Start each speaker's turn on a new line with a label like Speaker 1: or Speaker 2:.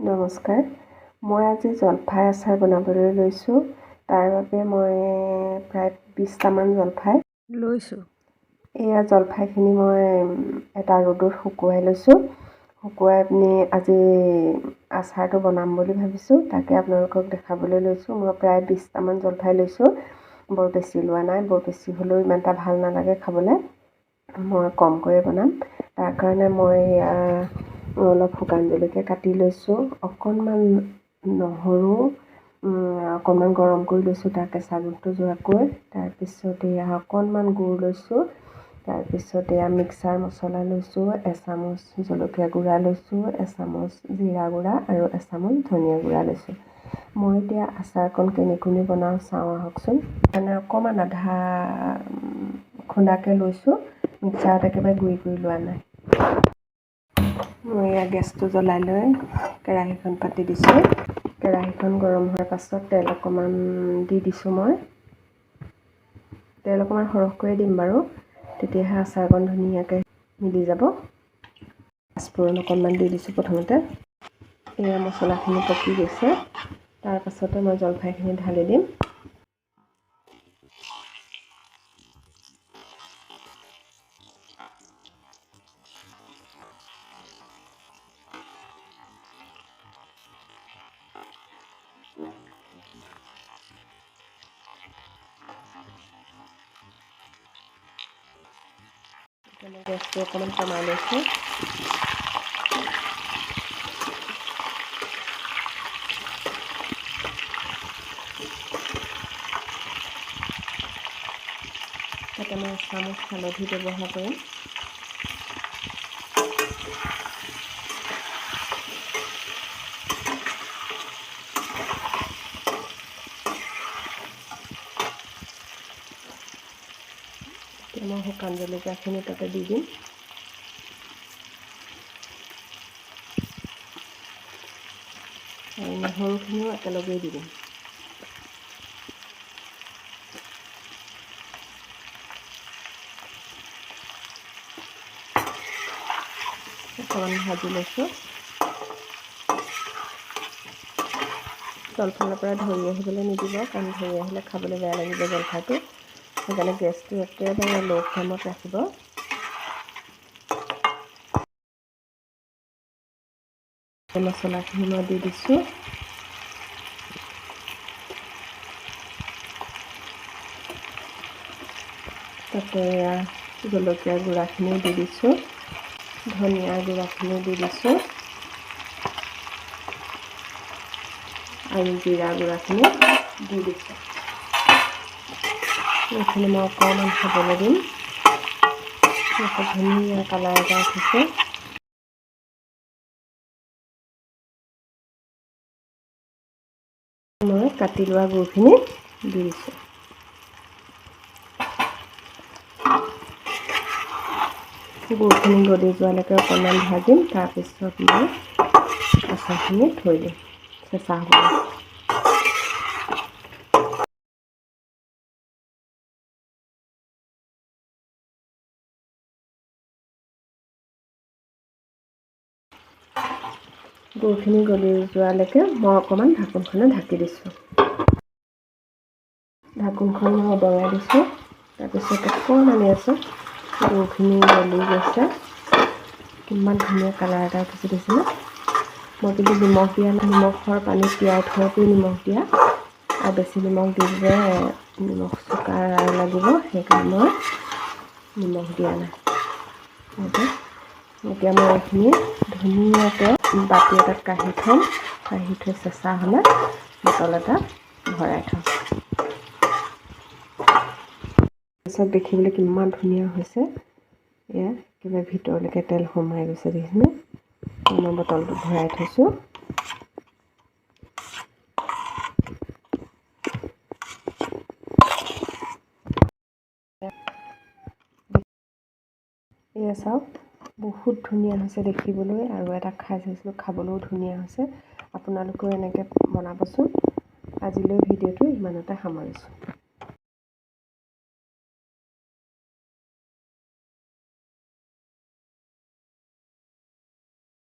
Speaker 1: নমস্কাৰ, মই আজি জলফাই আচাৰ বনাবলৈ লৈছোঁ। তাৰ বাবে মই প্ৰায় 20টামান জলফাই
Speaker 2: লৈছোঁ।
Speaker 1: এয়া জলফাইখিনি মই এটা ৰ'দত শুকুৱাই লৈছোঁ। শুকুৱাই পিনি আজি আচাৰটো বনাম বুলি ভাবিছোঁ, তাকে আপোনালোকক দেখাবলৈ লৈছোঁ। মই প্ৰায় 20টামান জলফাই লৈছোঁ, বৰ বেছি লোৱা নাই। বৰ বেছি হ'লেও ইমান এটা ভাল নালাগে খাবলৈ, মই কমকৈয়ে বনাম। তাৰ কাৰণে মই অলপ শুকান জলকীয়া কাটি লৈছোঁ, অকণমান নহৰু অকণমান গৰম কৰি লৈছোঁ তাৰ কেঁচা গোন্ধটো যোৱাকৈ। তাৰপিছত এয়া অকণমান গুৰ লৈছোঁ। তাৰপিছত এয়া মিক্সাৰ মছলা লৈছোঁ, এচামুচ জলকীয়া গুড়া লৈছোঁ, এচামুচ জিৰা গুড়া আৰু এচামুচ ধনিয়া গুড়া লৈছোঁ। মই এতিয়া আচাৰকণ কেনেকুনি বনাওঁ চাওঁ আহকচোন। মানে অকণমান আধা খুন্দাকৈ লৈছোঁ, মিক্সাৰত একেবাৰে গুড়ি কৰি লোৱা নাই। মই এয়া গেছটো জ্বলাই লৈ কেৰাহীখন পাতি দিছোঁ। কেৰাহীখন গৰম হোৱাৰ পাছত তেল অকণমান দি দিছোঁ। মই তেল অকণমান সৰহকৈয়ে দিম বাৰু, তেতিয়াহে আচাৰকণ ধুনীয়াকৈ মিলি যাব। পাঁচফোৰণ অকণমান দি দিছোঁ প্ৰথমতে। এয়া মছলাখিনি পকি গৈছে, তাৰপাছতে মই জলফাইখিনি ঢালি দিম। মই গেছটো অকণমান কমাই লৈছোঁ। তাতে মই এচামুচ হালধি ব্যৱহাৰ কৰিম। এতিয়া মই শুকান জলকীয়াখিনি তাতে দি দিম। আৰু নহৰুখিনিও একেলগেই দি দিম। অকণমান ভাজি লৈছোঁ। জলফাইৰ পৰা ধৰি আহিবলৈ নিদিব, কাৰণ ধৰি আহিলে খাবলৈ বেয়া লাগিব জলফাইটো। সেইকাৰণে গেছটো একেবাৰে ল' ফ্লেমত ৰাখিব। মছলাখিনি মই দি দিছোঁ। তাতে জলকীয়া গুড়াখিনিও দি দিছোঁ, ধনিয়া গুড়াখিনিও দি দিছোঁ আৰু জিৰা গুড়াখিনি দি দিছোঁ। এইখিনি মই অকণমান খাবলৈ দিম। আকৌ ধুনীয়া কালাৰ এটা উঠিছে। মই কাটি লোৱা গুড়খিনি দি দিছোঁ। গুড়খিনি গলি যোৱালৈকে অকণমান ভাজিম। তাৰপিছত মই আচাৰখিনি থৈ দিম চেঁচা হ'বলৈ। গুড়খিনি গলি যোৱালৈকে মই অকণমান ঢাকোনখনে ঢাকি দিছোঁ। ঢাকোনখন মই উদঙাই দিছোঁ। তাৰপিছত অকণমান আছোঁ, গুড়খিনি গলি গৈছে। কিমান ধুনীয়া কালাৰ এটা উঠিছে দেখিছেনে? মই কিন্তু নিমখ দিয়া নাই, নিমখৰ পানীত তিয়াই থোৱাটোৱে নিমখ দিয়া। আৰু বেছি নিমখ দি দিলে নিমখ চোকা লাগিব, সেইকাৰণে মই নিমখ দিয়া নাই। এতিয়া মই এইখিনি ধুনীয়াকৈ বাতি এটাত কাঢ়ি থ'ম। কাঢ়ি থৈ চেঁচা হ'লে বটল এটাত ভৰাই থ'ম। পিছত দেখিবলৈ কিমান ধুনীয়া হৈছে। এয়া একেবাৰে ভিতৰলৈকে তেল সোমাই গৈছে দেখিছেনে? মই বটলটোত ভৰাই থৈছোঁ। এয়া চাওক, বহুত ধুনীয়া হৈছে দেখিবলৈ। আৰু এটা খাই চাইছিলোঁ, খাবলৈও ধুনীয়া হৈছে। আপোনালোকেও এনেকৈ বনাবচোন। আজিলৈ ভিডিঅ'টো ইমানতে সামৰিছোঁ।